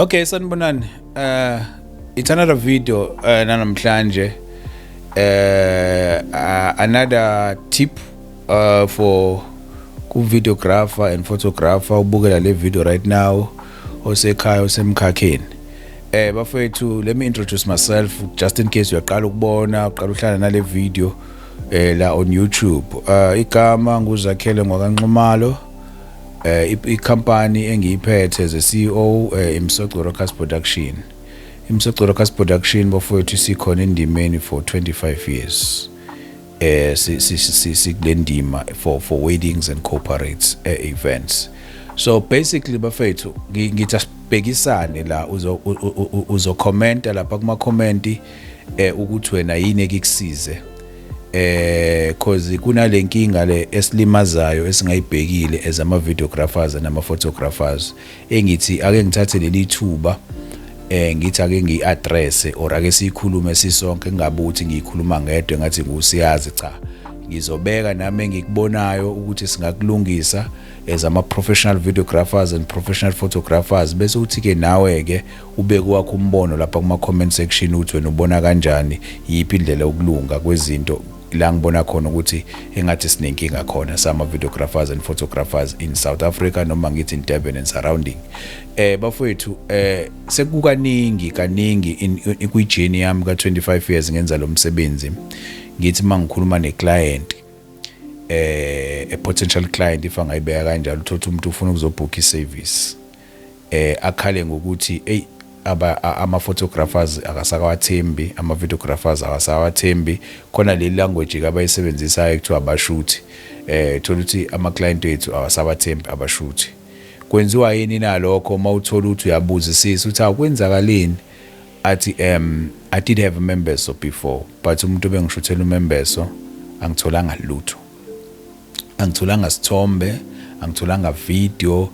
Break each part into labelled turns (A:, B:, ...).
A: Okay, sanibonani. It's another video namhlanje. Another tip for ku videographer and photographer ubukela le video right now, osekhaya, osemkhakheni. Bafethu, let me introduce myself just in case uyaqala ukubona, uqala uhlala nale video la on YouTube. Igama nguZakhele ngwakaNxumalo. I-company engiyiphethe as a CEO, Imsoco Rockers Production. Imsoco Rockers Production, bafowethu, sikhona endimeni for 25 years. Si ndima for weddings and corporates events. So basically, bafethu, ngithi asibhekisane la, uzo commenta lapha kuma comment ukuthi wena yini ekikusize, cause kunale nkinga le esilimazayo esingayibhekile as ama videographers nama photographers, engithi ake ngithathe leli thuba, ngithi ake ngiaddress or ake sikhulume sisonke, ngingabe ukuthi ngikhuluma ngedwa ngathi ngusiyazi. Cha, ngizobeka nami engikubonayo ukuthi singakulungisa as ama professional videographers and professional photographers, bese uthi ke nawe ke ubeke wakho umbono lapha kuma comment section ukuthi wena ubona kanjani, yiphi indlela yokulunga kwezinto la ngibona khona ukuthi engathi sinenkinga khona sama videographers and photographers in South Africa, noma ngithi in Durban and surrounding. Bafowethu, sekukaningi kaningi in kwi-journey yami ka 25 years ngenza lo msebenzi, ngithi mangikhuluma ne-client, a potential client if angayibeka kanjalo, uthola umuntu ufuna ukuzobook i-service, akhale ngokuthi hey, aba ama photographers akasakawathembi, ama videographers akasawathembi. Khona le language abayisebenzisayo kuthiwa abashuthi, thola ukuthi ama client wethu awasabathembi abashuthi. Kwenziwa yini nalokho? Mawuthola ukuthi uyabuzisisa ukuthi akwenzakaleni, athi I did have a membeso before, but umuntu obengishuthela umembeso angitholanga lutho, angitholanga sithombe, angitholanga video.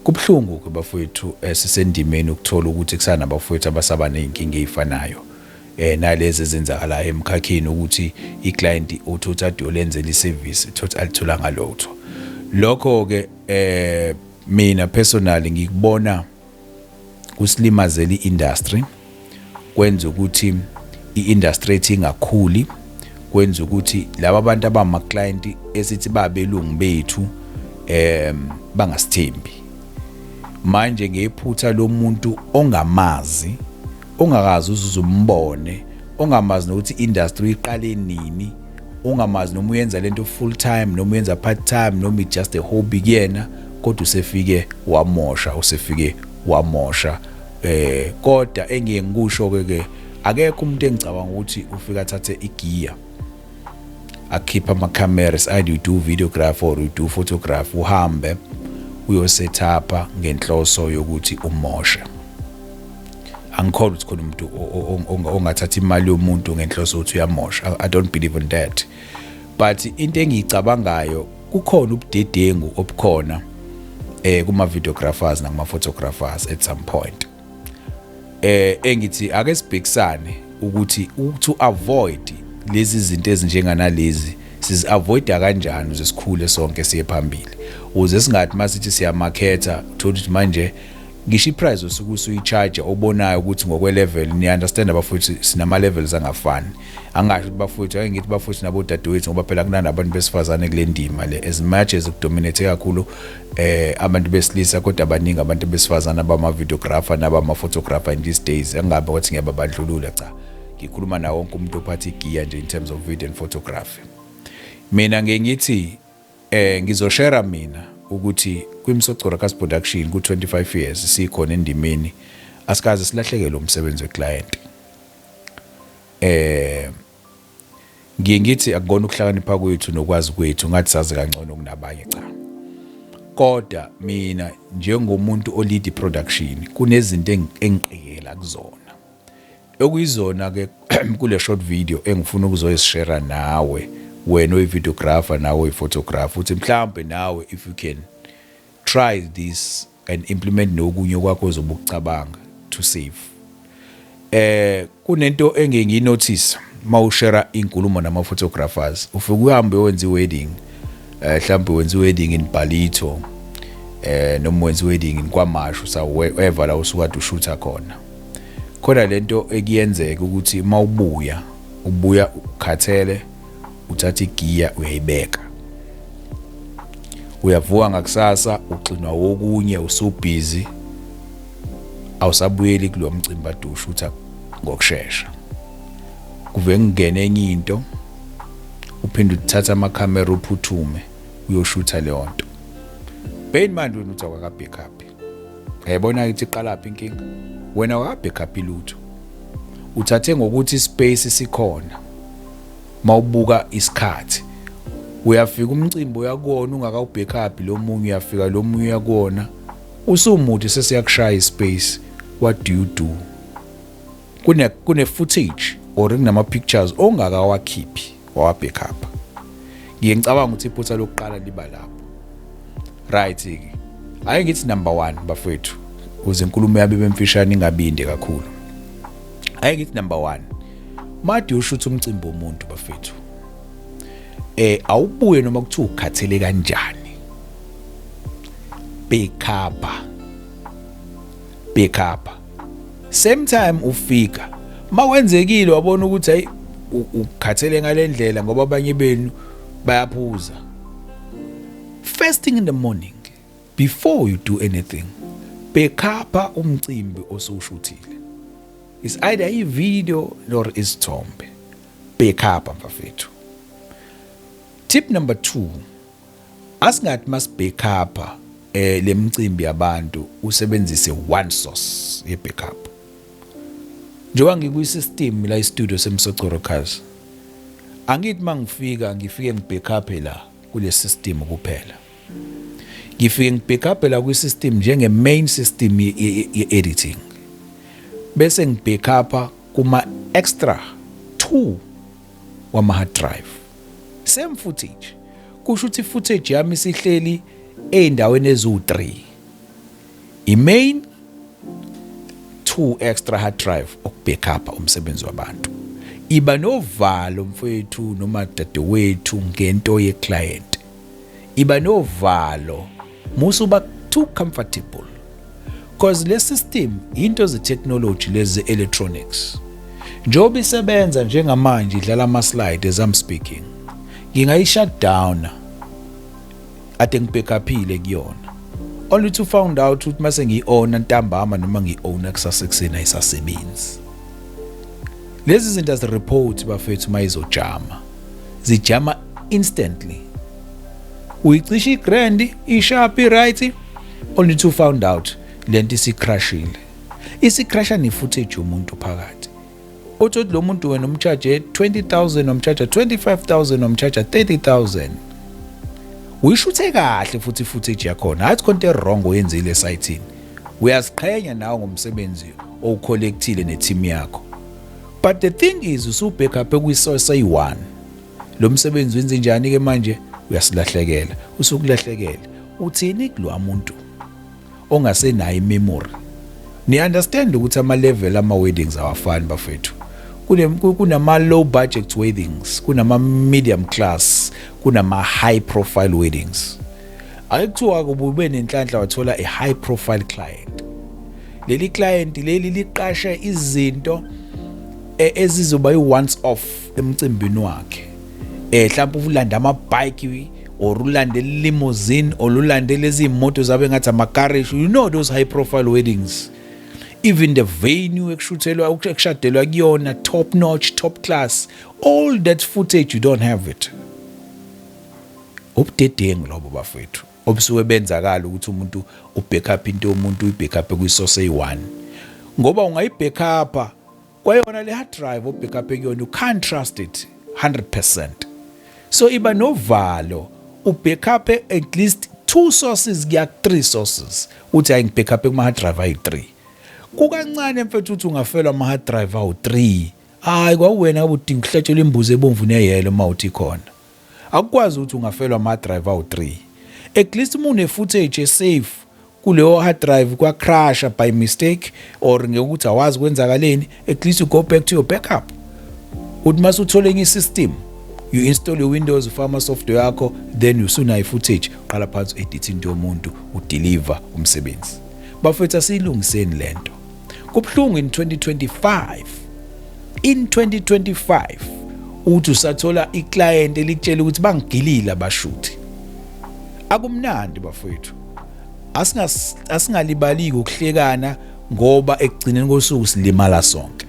A: Kubhlungu ke, bafowethu, sisendimeni, ukuthola ukuthi kusana bafowethu abasaba nezinkinga ezifanayo nalezi ezenzakalayo emkhakheni, ukuthi iclient uthi uthathe uyolenzela iservice, thothi alitholanga lutho. Lokho ke mina personally ngikubona kusilimazela iindustry, kwenza ukuthi iindustry ethi ingakhuli, kwenza ukuthi laba bantu abama client esithi babelungu bethu bangasithembi. Manje ngephutha lomuntu ongamazi, ongakazi uzumbone, ongamazi nokuthi industry iqale nini, ungamazi noma uyenza lento full time noma uyenza part time noma it's just a hobby kuyena, kodwa usefike wamosha, usefike wamosha. Kodwa engiye ngikusho ke, akekho umuntu engicabanga ukuthi ufika athathe igear, akhipha ama cameras, either you do videography or you do photography, uhambe uyosetupha ngenhloso yokuthi umoshe. Angikholwa ukuthi khona umuntu ongathatha imali yomuntu ngenhloso ukuthi uyamosha. I don't believe in that. But into engiyicabangayo, kukhona ubudedengu obukhona kuma videographers nakuma photographers at some point, engithi ake sibhekisane ukuthi to avoid lezi zinto ezinjenganalezi, sizi avoida kanjani ukuze sikhule sonke, siye phambili, ukuze singathi masithi siyamaketha, uthola ukuthi manje ngisho iprice osuke usuyicharge obonayo ukuthi ngokwe level, ni understand abafowethu, sinama levels angafani. Angasho ukuthi bafowethu, ake ngithi bafowethu nabodadewethu, ngoba phela kunanabantu besifazane kule ndima le. As much as kudominate kakhulu abantu besilisa, kodwa abaningi abantu besifazane abama videographer nabama photographer in these days. Angabe ukuthi ngiyababandlulula, cha, ngikhuluma nawo wonke umuntu ophatha igear nje in terms of video and photography. Mina ngeke ngithi ngizoshare mina ukuthi kwiMsoco Rockers Production ku 25 years sikhona endimeni, asikaze silahlekele umsebenzi weclient. Ngiye ngithi akubona ukuhlakanipha kwethu nokwazi kwethu ngathi sazi kangcono kunabanye, cha, kodwa mina njengomuntu olead production kunezinto engiqikela kuzona, okuyizona ke kule short video engifuna ukuzoyishare nawe, wena oyi-videographer nawe oyi-photographer, uthi mhlambe nawe if you can try this and implement nokunye kwakho ozobe ukucabanga to save. Kunento engeke nginotice mawushare inkulumo nama photographers, ufike uhambe wenza iwedding, mhlawumbe wenza iwedding in Ballito, Noma wenza wedding in KwaMashu, sa wherever la usukade ushutha khona, khona lento ekuyenzeka ukuthi mawubuya, ubuya ukhathele, uthatha igiya uyayibeka, uyavuka ngakusasa uxinwa wokunye, usubhizi, awusabuyeli kulo mcimbi ade ushutha ngokushesha. Kuve kungene enye into, uphinde uthatha amakhamera, uphuthume uyoshutha leyo nto. Bear in mind wena uthi awukaka-backup. Uyayibona ukuthi iqalaphi inkinga? Wena awukaka-backup lutho, uthathe ngokuthi ispace sikhona. Mawubuka isikhathi, uyafika umcimbi uyakuwona ungakawu-backup lo munye, uyafika lo munye uyakuwona usumuthi, sesiyakushaya ispace. What do you do? Kune footage or kunama pictures ongakawakhiphi wawa-backup. Ngiye ngicabanga ukuthi iphutha lokuqala liba lapho, right ke? Ake ngithi number 1, bafethu, ukuze inkulumo yami ibe mfishane, ingabinde kakhulu. Ake ngithi number 1, made ushutha umcimbi womuntu, bafethu, awubuye noma kuthiwa ukhathele kanjani, backup, backup same time ufika. Makwenzekile wabona ukuthi hayi, ukhathele ngalendlela, ngoba abanye benu bayaphuza, first thing in the morning, before you do anything, backup umcimbi osuwushuthile, is either i-video or isithombe. Backup, mfafethu. Tip number 2, asingathi masibackup lemicimbi yabantu usebenzise one source ye backup. Njengoba ngikwi-system la, i-studio seMsoco Rockers, angithi mangifika ngifike ngibackup la kule system kuphela, ngifike ngibackup la kwi-system njenge main system ye-editing, bese ngibackupa kuma extra 2 wama hard drive, same footage. Kusho ukuthi footage yami isihleli ey'ndaweni eziwu-3, i-main, two extra hard drive okubackup umsebenzi wabantu. Iba novalo, mfowethu noma dadewethu, ngento ye-client. Iba novalo, musuba too comfortable, because le system, into ze-technology lezi, electronics, njengoba isebenza njengamanje, idlala ama-slide as I'm speaking, ngingayi-shut down ade ngibackuphile kuyona, only to found out ukuthi mase ngiyi-owna ntambama noma ngiyi-owna kusasa ekuseni, ayisasebenzi. Lezi zinto azireport, bafethu. Uma izojama, zijama instantly. Uyicisha igrand, isharp, i-right, only to found out lento isicrashile, isicrasha ne-footage yomuntu phakathi. Uthi lo muntu wena umcharge 20,000, umcharge 25,000, umcharge 30,000, uyishuthe kahle futhi footage yakhona, hayi khona into wrong oyenzile esayithini, uyaziqhenya nawe ngomsebenzi owucollectile neteam yakho, but the thing is usubackup kwisource eyi-1. Lo msebenzi wenze njani ke manje? Uyasilahlekela, usukulahlekela. Uthini kulo muntu ongasenayo imemory? Ni understand ukuthi ama level ama weddings awafani, bafethu. Kunama low budget weddings, kunama medium class, kunama high profile weddings. Ake kuthiwa kube nenhlanhla wathola a high profile client. Leli client leli liqashe izinto ezizoba i-once off emcimbini wakhe. Mhlawumbe ulanda ama-bike or ulande limousine or ulande lezi imoto zabe ngathi ama-carriage, you know those high profile weddings. Even the venue ekushuthelwa, ekushadelwa kuyona, top notch, top class. All that footage, you don't have it. Ubudedengu lobo, bafethu, obusuke benzakala ukuthi umuntu ubackup into yomuntu, uyibackup kwisource eyi-1, ngoba ungayibackupa kwayona le hard drive obackup kuyona, you can't trust it 100%. So iba novalo, ubackup at least two sources kuya three sources. Uthi hayi, ngibackup kuma hard drive ayi-3. Kukancane, mfethu, uthi ungafelwa ama hard drive awu-3. Hayi, kwawuwena ngabe udinga ukuhlatshelwa imbuzi ebomvu neyelo. Uma uthi khona akukwazi ukuthi ungafelwa ama drive awu-3, at least uma une-footage esafe kuleyo hard drive, kwa-crasha by mistake or ngekuthi awazi kwenzakaleni, at least you go back to your backup. Uthi mase uthole enye isystem, You install your Windows, ufaka ama-software yakho, then usunayo i-footage, uqala phansi u-edit into yomuntu, udeliver umsebenzi. Bafethu, asiyilungiseni lento. Kubuhlungu in 2025, in 2025, uthi usathola iclient elikutshela ukuthi bangigilile abashuthi. Akumnandi, bafethu. Asingalibali ukuhlekana ngoba ekugcineni kosuku silimala sonke.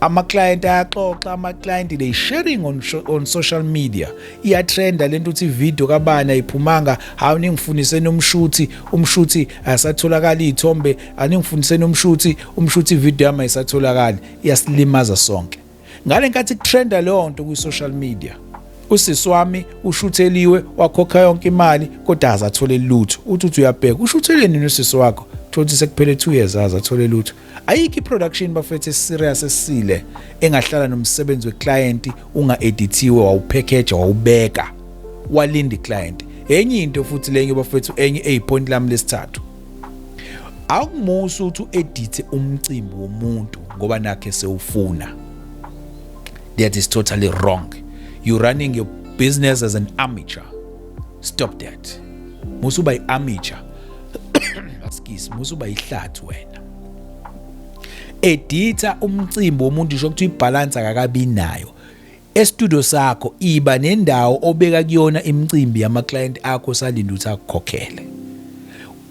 A: Ama-client ayaxoxa, ama-client, they sharing on social media. Iyatrenda lento ukuthi ivideo kabani ayiphumanga. Hawu, ningifuniseni umshuthi, umshuthi asatholakala iy'thombe. Aningifuniseni umshuthi, umshuthi, ivideo yami ayisatholakali. Iyasilimaza sonke. Ngale nkathi kutrenda leyo nto kwi-social media, usisi wami ushutheliwe, wakhokha yonke imali, kodwa azathole lutho. Uthi uyabheka, ushuthele nini usisi wakho? Thola ukuthi sekuphele 2 years, azathole lutho. Ayikho i-production, bafethu, eserious esile engahlala nomsebenzi weclient unga-edithiwe, wawupackage, wawubeka, walinda iclient. Enye into futhi lenye, bafethu, enye eyipoint lami lesithathu, akumusa ukuthi uedithe umcimbi womuntu ngoba nakhe sewufuna. That is totally wrong. You running your business as an amateur. Stop that. Musuba i-amateur, excuse, musuba ihlathi wena. Editha umcimbi womuntu, isho ukuthi ibalance akakabi nayo. Estudio sakho iba nendawo obeka kuyona imicimbi yama client akho, salinda ukuthi akukhokhele.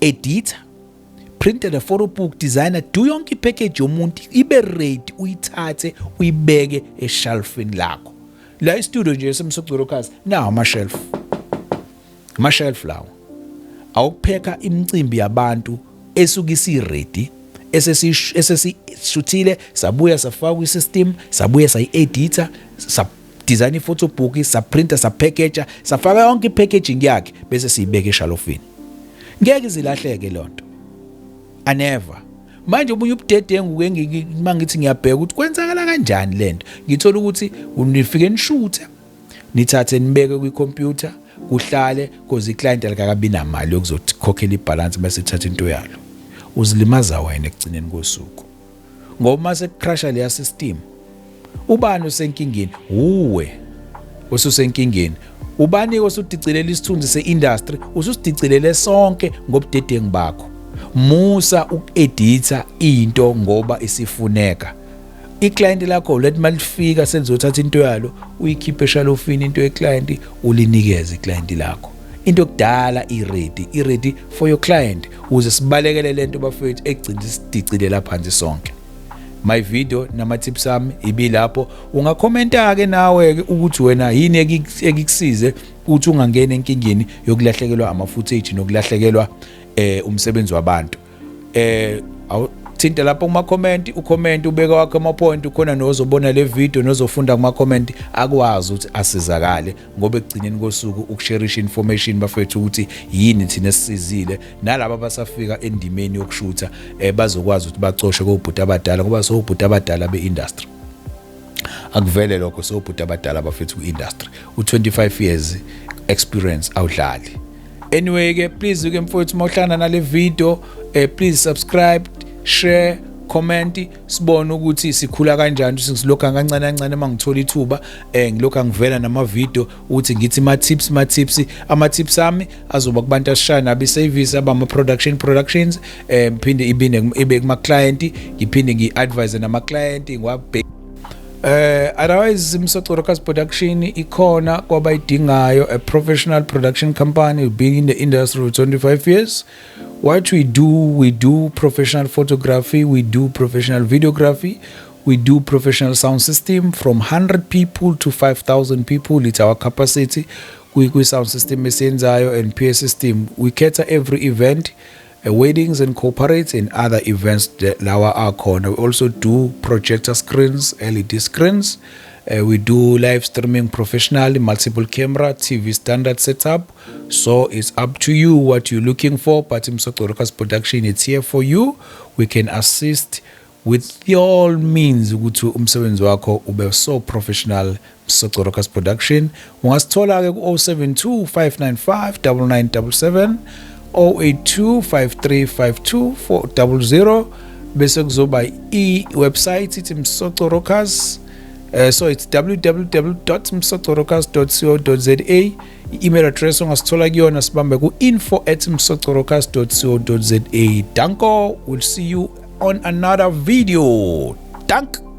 A: Editha, printed a photo book, designer, do yonke ipackage yomuntu ibe ready, uyithathe uyibeke eshelfini lakho. La istudio nje esemsocoro Rockers nawo ama shelf, ama shelf lawo awukupheka imicimbi yabantu esuke isi-ready, esesishuthile, sabuya safaka kwi-system, sabuya sayi-editha, sa-design i-photo book, saprinta, sapackage, safaka yonke i-packaging yakhe, bese siyibeka eshalofini. Ngeke izilahleke lonto, anever. Manje obunye ubudedengu ke, mangithi ngiyabheka ukuthi kwenzakala kanjani lento, ngithola ukuthi nifike nishuthe, nithathe nibeke kwikhompyutha, kuhlale cause iclient alikakabi namali yokuzokhokhela ibalance, bese ithatha into yalo. Uzilimaza wena ekugcineni kosuku, ngoba mase kucrasha leya system, ubani osenkingeni? Uwe osusenkingeni. Ubani osudicilela isithunzi seindustry? Ususidicilele sonke ngobudedengu bakho. Musa ukueditha into ngoba isifuneka. Iclient lakho lethi malifika selizothatha into yalo, uyikhiphe eshalofini into yeclient, ulinikeze iclient lakho into kudala i-ready, i-ready for your client, ukuze sibalekele lento, bafethu, egcina sidicilela phansi sonke. My video nama tips ami ibilapho. Ungakhomenta ke nawe ke ukuthi wena yini ekikusize ukuthi ungangena enkingeni yokulahlekelwa ama footage nokulahlekelwa umsebenzi wabantu. Thinta lapho kuma comment, ucomment, ubeka wakho ama point. Ukhona nozobona le video nozofunda kuma comment, akwazi ukuthi asizakale, ngoba ekugcineni kosuku ukusharisha information, bafethu, ukuthi yini thina esisizile nalabo abasafika endimeni yokushutha, bazokwazi ukuthi bacoshe kobhuti abadala, ngoba sobhuti abadala beindustry. Akuvele lokho, sobhuti abadala, bafethu, ku-industry. U-25 years experience awudlali. Anyway ke, please ke mfowethu, mawuhlangana nale video, please subscribe, share, comment, sibone ukuthi sikhula kanjani. Silokhu kancane kancane, mangithola ithuba, ngilokhu ngivela nama video ukuthi ngithi ma tips ama tips ami azoba kubantu asishaya nabo service, abama productions, ngiphinde ibine ibe kuma client, ngiphinde ngi-advise nama client ngiwabhe. Otherwise Msoco Rockers Production ikhona kwabayidingayo, a professional production company been in the industry for 25 years. What we do, we do professional photography, we do professional videography, we do professional sound system from 100 people to 5000 people. It's our capacity kwi sound system esiyenzayo and PA system. We cater every event, weddings and corporates and other events lawa akhona. We also do projector screens, LED screens. We do live streaming professionally, multiple camera, TV standard setup. So it's up to you what you're looking for, but Msoco Rockers Production, it's here for you. We can assist with all means ukuthi umsebenzi wakho ube so professional. Msoco Rockers Production ungasithola ke ku 072 595 9977, 082 5352 400, bese kuzoba i-website ithi Msoco Rockers. So it's www.msocorockers.co.za. I-email address ongasithola kuyona, sibambe ku-info@msocorockers.co.za. Danko, we'll see you on another video. Dank.